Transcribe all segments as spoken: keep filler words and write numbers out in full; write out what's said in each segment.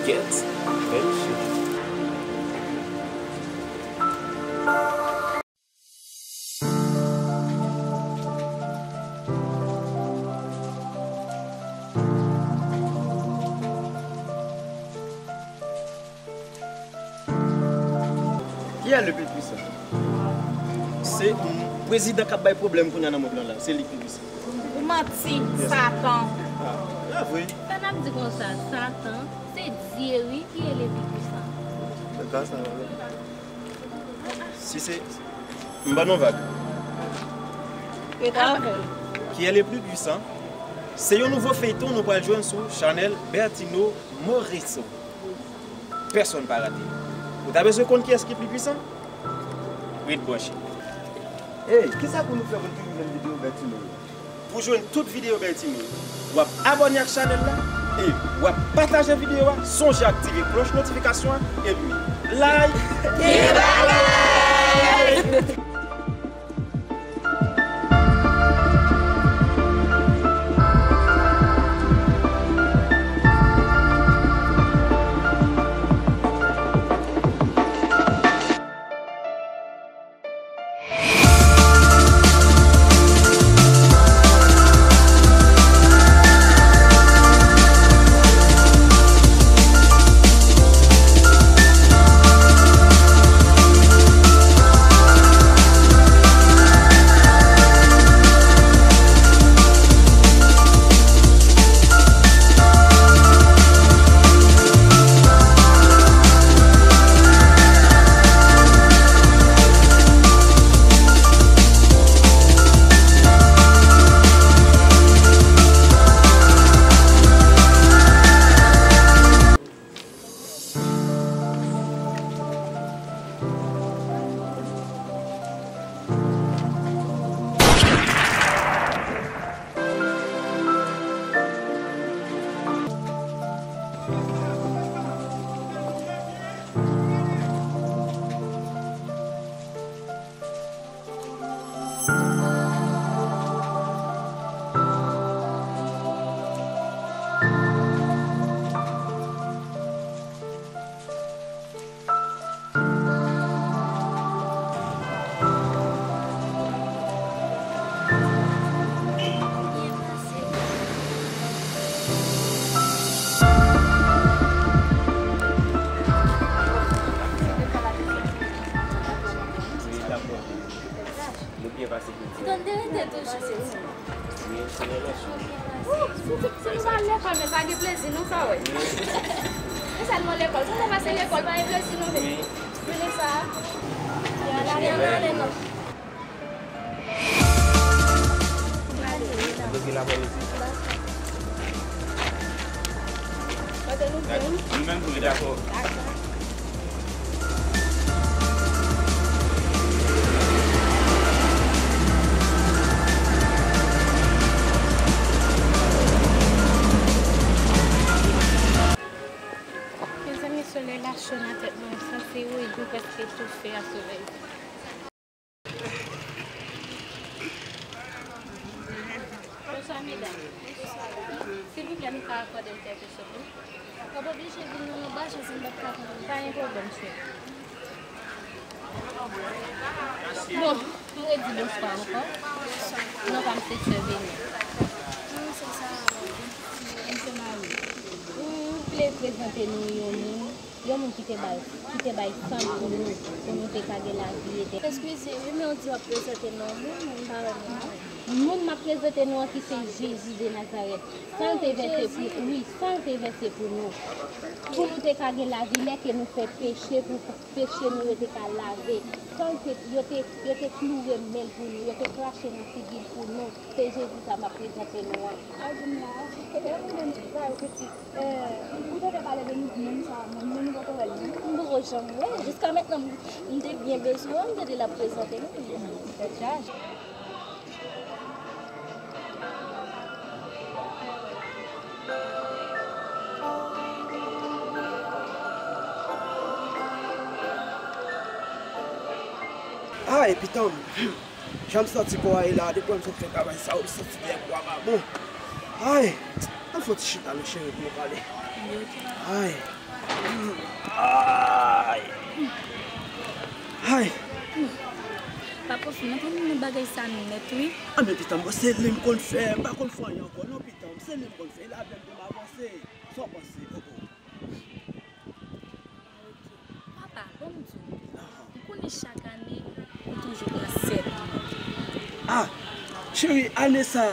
Kids. Attention. Qui est le plus puissant? Se prezidan k ap bay pwoblèm kounye a nan mond lan la. Se li ki pwisan. Ou manti, Satan. Ah, se vre. Sa n ap di konsa, Satan, se Dye, wi, ki est le plus puissant. Se ta sa, wi. Si se, m ban nou vag. Rete avè l. Qui est le plus puissant? Se yon nouvo feyton nou pral jwenn sou chanèl Bertino Morisseau. Pèsonn pa rate. Ou ta bezwen konn kiyès ki pi pwisan? Ret branche. Ey, kisa pou nou fè pou n toujou jwenn videyo Bertino yo? Pou jwenn tout videyo Bertino yo, w ap abòne ak chanèl la e w ap pataje videyo a, sonje aktive klòch notifikasyon an epi like. Gen bagay! Nou byen pase pou ti. Tande rete toujou se ti. Wi, se relasyon. Si nou pa lekòl, men pa gen plezi non sa wè. Se sèlman lekòl. Si nou pa pase lekòl, pa gen plezi non. Wi. Vini sa. Ala, ala, ala, non. Kote nou vin? Nou menm tou li dakò. Dakò. Mezanmi, solèy la cho nan tèt mwen, m santi wouj, m prèske toufe a solèy. Bonswa medam. Silvouplè, nou ka akòde m kèlke segonn? W ap oblije vin nan yon bal, chèzi m p ap ka konn. Pa gen pwoblèm, cheri. Bon, m redi bonswa ankò. Non pa m se Sè Veni. Ou vle prezante nou yon moun? Yon moun ki te bay, ki te bay san l pou nou, pou nou te ka gen lavi etènèl. Eskize, wi, men w di w ap prezante non moun, m pa wè non an. Moun m ap prezante nou an ki se Jezi de Nazarèt. San l te vèse pou, wi, san l te vèse pou nou. Pou nou te ka gen lavi, lè ke nou fè peche, pou peche nou yo te ka lave. San l te, yo te, yo te kloure men l pou nou, yo te krache nan figi l pou nou. Se Jezi sa m ap prezante nou an. Ou tande pale de moun sa, moun, moun ou poko wè l non? M poko janm wè. Jiska mentnan, m, m te byen bezwen, m tande l ap prezante nou. Tèt chaje. Ay, pitanm. Jan m santi kò a ye la, depi m sot fè travay sa yo, m santi byen kò a pa bon. Ay! Al fè yon ti chita non, cheri, pou nou pale. Ay. Ay. Ay. Papa, w fin antre nan bagay sa nèt, wi. A, men pitit mwen, se li m konn fè, m pa konn fè anyen ankò, non, pitit mwen, se li m konn fè, e ladan m pou m avanse. Sa w panse? Oh, oh. Papa, bon m di w, ou konnen chak ane, ou toujou gen sèt mwa. Ah, cheri, ane sa,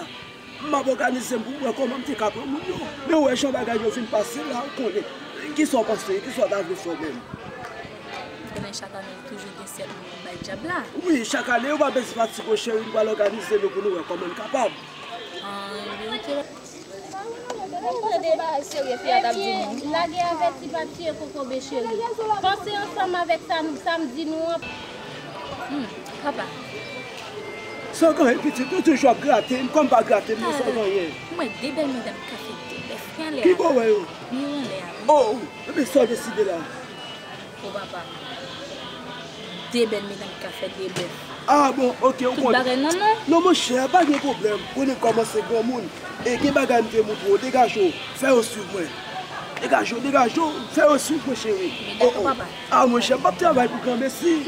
m ap òganize m pou m wè kòman m te ka pran moun yo. Men ou wè jan bagay yo vin pase la, ou konnen. Kisa w panse? Kisa w ta vle fè w menm? Ou konnen chak ane, toujou gen sèt mwa pou bay dyab la. Wi, chak ane, ou pa bezwen fatige w, cheri, m pral òganize nou pou nou wè kòman n kapab. Ah, ok. Tande bagay serye fi a t ap di nou. Lage avèti pa tiye kokobe cheri. Panse ansanm avèk sa, sa m di nou an. Hmm, papa. Sa w genyen pitit, ou toujou ap grate m, kòm pa grate m, sa w genyen. Mwen, de bèl medam ki ka fè de bèf. Ki bò w wè yo? Yo anlè a, wi. Oh, oh, epi sa w deside la? O papa. De bèl medam ki ka fè de bèf. Ah bon, ok, ou konnen. Tout bagay nan non. Non, monchè, pa gen pwoblèm. Konnen kòmanse granmoun. E gen bagay m te montre w, degaje w, fè yo swiv mwen. Degaje w, degaje w, fè yo swiv mwen, cheri. Men dakò, papa. Ah, monchè, m p ap travay pou granmesi.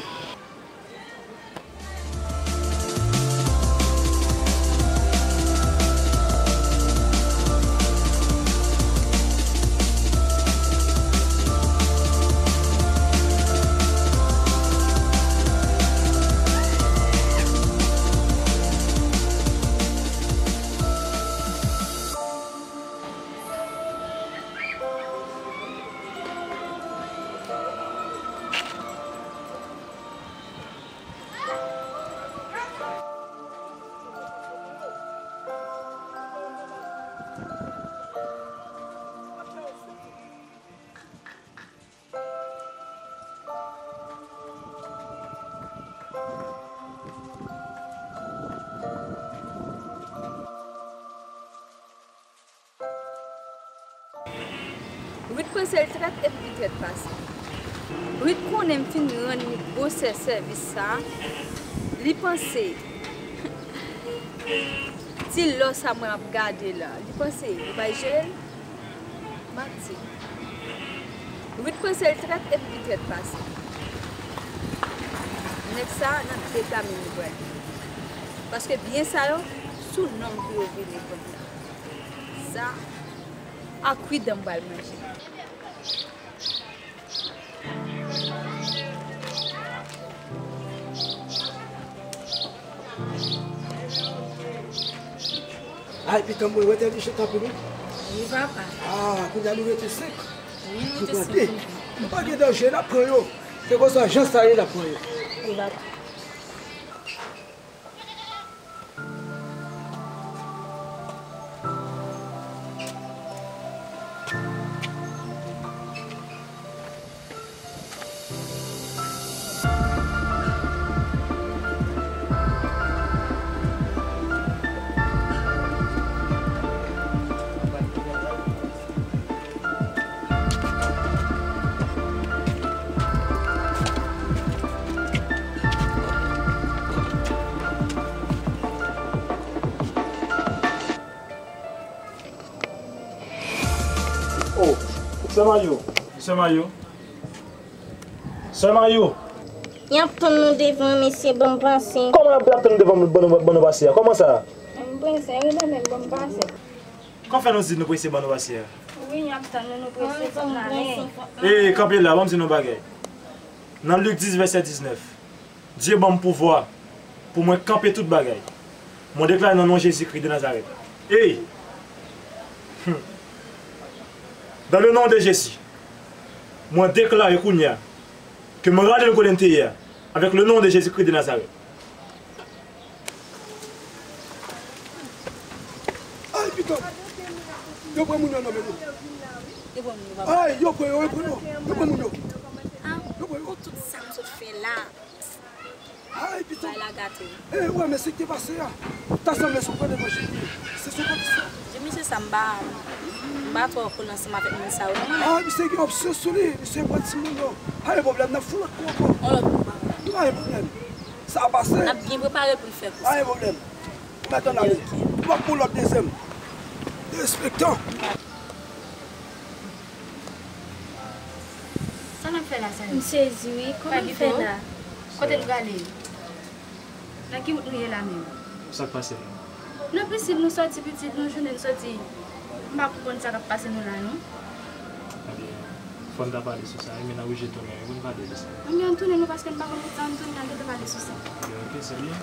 Ruth panse l trèt epi li trèt pase. Ruth konnen m fin rann li bon sè sèvis sa. Li panse ti lò sa mwen ap gade la. Li panse li pral jere l. M ap di. Ruth panse l trèt epi li trèt pase. Nèg sa nan de pla menm li pran. Paske byen sa yo, sou non m pou yo vini pran. Sa, a kwi dan m pral manje. Ay, pitit mwen, ou entèlijan anpil, wi. Wi, papa. Ah, kounye a nou rete senk. Wi, nou rete senk. Nou pa gen danje, n ap pran yo. Se konsa, jan sa ye, n ap pran yo. Wi, papa. Oh, sè Mayo. Sè Mayo. Sè Mayo. Y ap tann nou devan, mesye, ban m pase. Kòman y ap, y ap tann nou devan, ban nou, ban nou pase a? Kòman sa? M prese, rete menm, ban m pase. Kòman fè nou di nou prese ban nou pase a? Wi, y ap tann nou, nou prese, fòk n ale. Ey, kanpe la, ban m di nou yon bagay. Nan Lik dis, vèsè diznèf, Dye ban m pouvwa pou mwen kanpe tout bagay. Mwen deklare nan non Jezikri de Nazarèt. Ey! Hmm. Dans le nom de Jésus, mwen deklare kounye a ke mwen rale l kote m te ye a, avec le nom de Jésus-Christ de Nazareth. Ay, pitit. Yo pran moun yo nan men nou. Yo pran moun yo, papa. Ay, yo pran yo, yo pran yo. Yo pran moun yo. Ah, yo pran yo. Pou tout sa m sot fè la. Ay, pitit. Bay la gate. Eh, wè, men sa k te pase a. Ta sanble sou pran levanjil li. Se sou kote sa. Di misye sa m pa, m pa twò konnen ansanm avèk moun sa yo, non, manman. Ah, misye gen opsyon sou li. Misye pran timoun yo. Pa gen pwoblèm, n ap fè lòt kou ankò. On lòt kou, papa. Nou pa gen pwoblèm. Sa a pase. N ap byen prepare l pou n fè kou sa. Pa gen pwoblèm. Ou mèt ann ale. Ok, ok. M ap pran lòt dezyèm. Derespektan. Sa n ap fè la, Samy? M sezi, wi. Kòman n fè la? Kote n prale? Nan ki wout nou ye la menm? Sa k pase la? Nan pisin nou soti pitit, nou jounen n soti. M pa konprann sa k ap pase nou la, non. Ebyen, fò n ta pale sou sa, wi, men n oblije tounen, wi, pou n pale de sa. Ebyen, ann tounen, non, paske n pa konn kote sa, ann tounen, ann gentan pale sou sa. Ebyen, oke, se byen.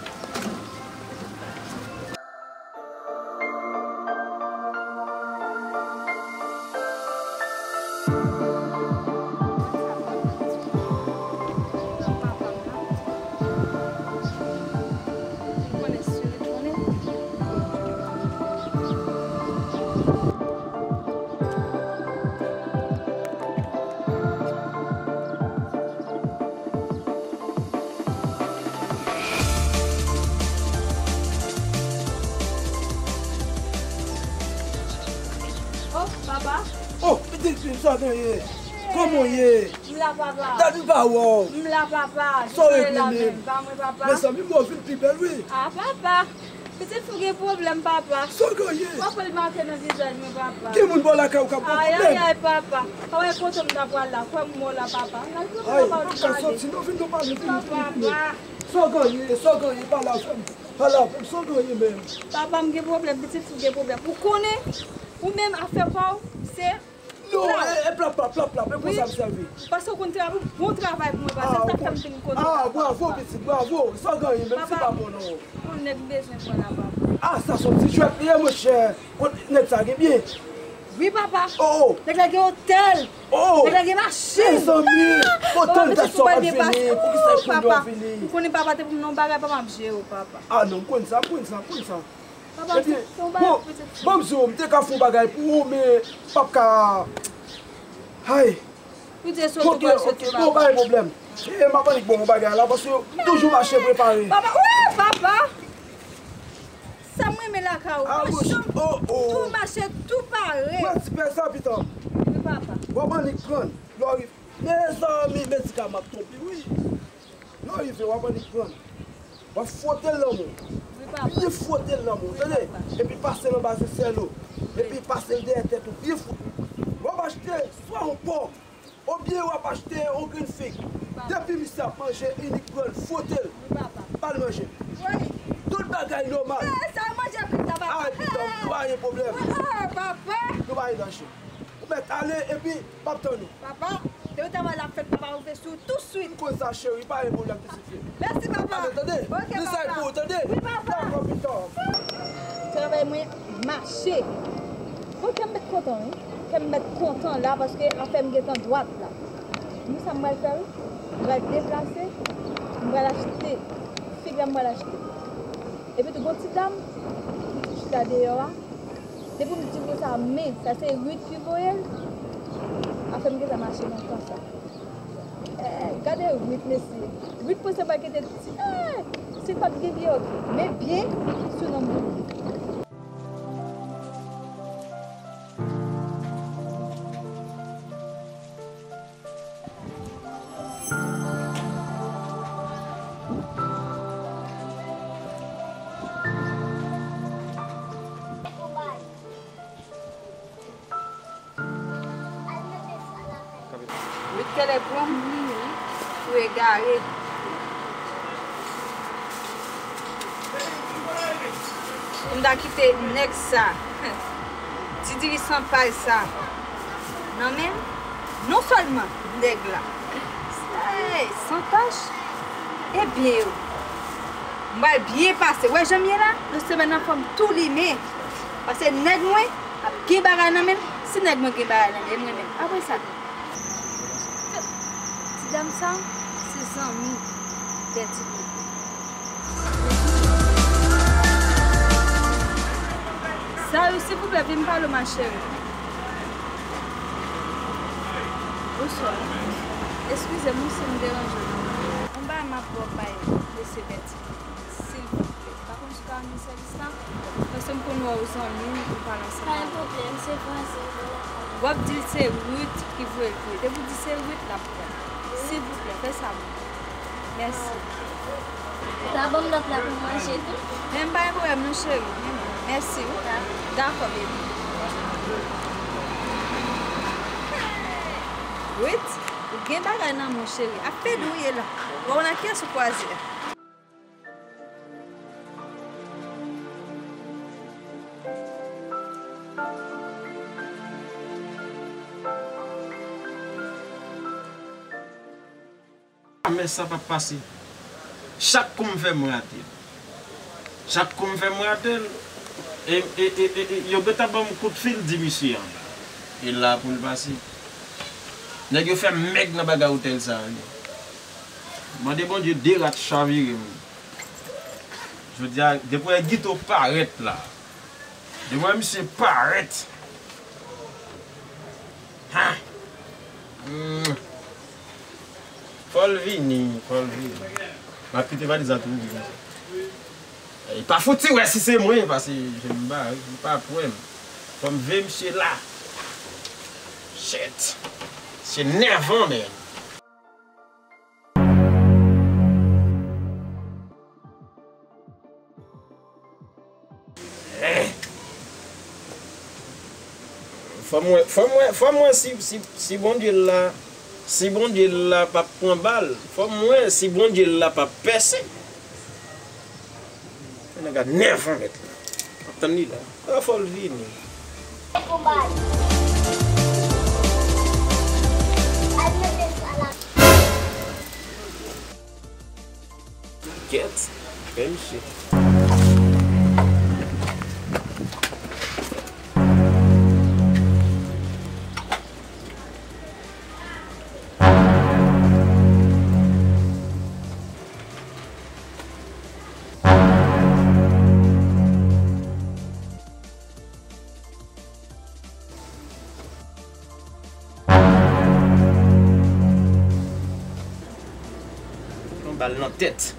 Oh, papa. Oh, pitit fi m, sa w genyen? Kòman w ye? M la, papa. Dat m pa wè w. M la, papa. Sa w regle menm? Pa mwen, papa. Mezanmi, men w vin pi bèl, wi. Ah, papa. Pitit fi w gen pwoblèm, papa. Sa w genyen? W ap wè l make nan vizaj mwen, papa. Gen moun bò lakay ou k ap gen pwoblèm? Ay, ay, ay, papa. Papa, e kote m ta pral la? Kwè m mò la, papa. Ay, m pa ka soti, non, vin nou pale, vin, vin, vin. Papa. Sa w genyen? Sa w genyen? Pale avè m. Pale avè m. Sa w genyen menm? Papa, m gen pwoblèm, pitit fi w gen pwoblèm. Ou konnen, ou menm afè pa w, se Non, e, e plap, plap, plap, plap, e konsa m sèvi. Paske w konn travay, bon travay pou mwen, papa. Se sa k fè m vin kote w la, papa. Ah, bravo, pitit, bravo. Sa w genyen, menm si pa bon, non. Yon nèg m bezwen pran la, papa. Ah, sa se yon ti jwèt li ye, monchè. Kot nèg sa gen byen? Wi, papa. Oh, oh. Nèg la gen otèl. Oh, oh. Nèg la gen machin. Mezanmi, otèl gason ap vini. Poukisa e kounye a w vini? M konnen papa te pou m nan yon bagay, papa, m ap jere w, papa. Ah, non, m konn sa, m konn sa, m konn sa. Ebyen, bon, ban m di w, m te ka fè yon bagay pou ou, men m p ap ka. Ay. Oke, oke, bon, pa gen pwoblèm. E, m ap annik ba w yon bagay la, paske m toujou mache prepare. Papa, wi, papa! Sa m renmen lakay ou. Machann, tou mache, tou pare. Wè ti pè sa, pitan. Wi, papa. W ap annik pran l, lè w rive. Mezanmi, medikaman ap tonbe, wi. Lè w rive, w ap annik pran l. W ap fwote l nan men w. Wi, papa. Byen fwote l nan men w, tande? Wi, papa. Epi pase l anba zesèl ou. Epi pase l dèyè tèt ou, byen fwote. W ap achte swa yon pòm, oubyen w ap achte yon grenn fig. Wi, papa. Depi misye ap manje, inik pran l, fwote l. Wi, papa. Ba l manje. Wi. Tout bagay nòmal. Eh, sa manje fig la, papa. Ah, epi tann, nou pa gen pwoblèm. Ah, papa. Nou pa gen danje. Ou mèt ale, epi m ap tann ou. Papa, depi travay la fèt, papa, rive sou ou touswit. M konn sa, cheri, pa gen pwoblèm, pitit fi. Mèsi, papa. Ale, tande? Oke, papa. Li sa pou ou, tande? Wi, papa. Dakò, pitan. Travay mwen mache. Bon, kè m mèt kontan, wi. Kè m mèt kontan la, paske afè m gentan dwat la. Nou sa m pral fè, wi. M pral deplase, m pral achte. Fig la m pral achte. Epi tou, gon ti dam ki toujou chita deyò a. Depi m di konsa, men sa se Ruth ki voye l. Afè m gentan mache lontan sa. Eh, gade Ruth, mesye. Ruth panse m pa kite ti, eh, si l pa t gen byen, oke. Men byen sou non m pou li. Met kèlè pran m pou egare. Pou m ta kite nèg sa, ti diri san pay sa nan men m, non sèlman nèg la, ey, san tach, ebyen, m pral byen pase. Wè jan m ye la, nan semèn nan fò m tou limen. Paske nèg mwen ap gen bagay nan men m, si nèg mwen gen bagay nan men m, mwen menm. Apre sa, ti dam sa, se zanmi Bèti Bebe. Zayou, silvouplè, vin pale w, ma chérie. Bonswa. Eskize m, wi, si m deranje w. Yon bagay m ap ba w bay mesye Bèti Bebe, silvouplè. Pa konn si w ka rann mwen sèvis la? Paske m konn wè w zanmi m, ou pale ansanm avè l. Pa gen pwoblèm, se vwazen m, li lakay mwen. W ap di l se Ruth ki voye l voye. Depi w di se Ruth, l ap pran. Silvouplè, fè sa pou mwen. Mèsi. Ou ka ban m lòt la pou manje tou? Men m pa gen pwoblèm non, cheri. Mèsi, wi. Dakò, baby. Wit, ou gen bagay nan men w, cheri. Ap fed ou ye la. Bon, nan kiyès ou kwaze a? Men sa p ap pase. Chak kou m fè m rate l. Chak kou m fè m rate l. E, e, e, e, e, yo gentan ban m kout fil, di misye an. E la pou l pase. Nèg yo fè m mèg nan bagay otèl sa a, wi. Mande Bondye de rat chavire m. Jodi a, depi w wè Guito parèt la. Depi w wè misye parèt. Ha! Hmm. Fò l vini, fò l vini. M ap kite valiz la tou ouvri konsa. E pa fouti wè si se mwen, paske je m bare, li pa kwè m. Fò m veye misye la. Shit. Misye nèvan, man. Eh. Fò m wè, fò m wè, fò m wè si, si, si Bondye la, si Bondye la p ap pran bal. Fò m wè si Bondye la p ap pèse. Nèg la nèvan mèt la. M ap tann li la. Ah, fò l vini. Kèt, fè misye. Yon bal nan tèt.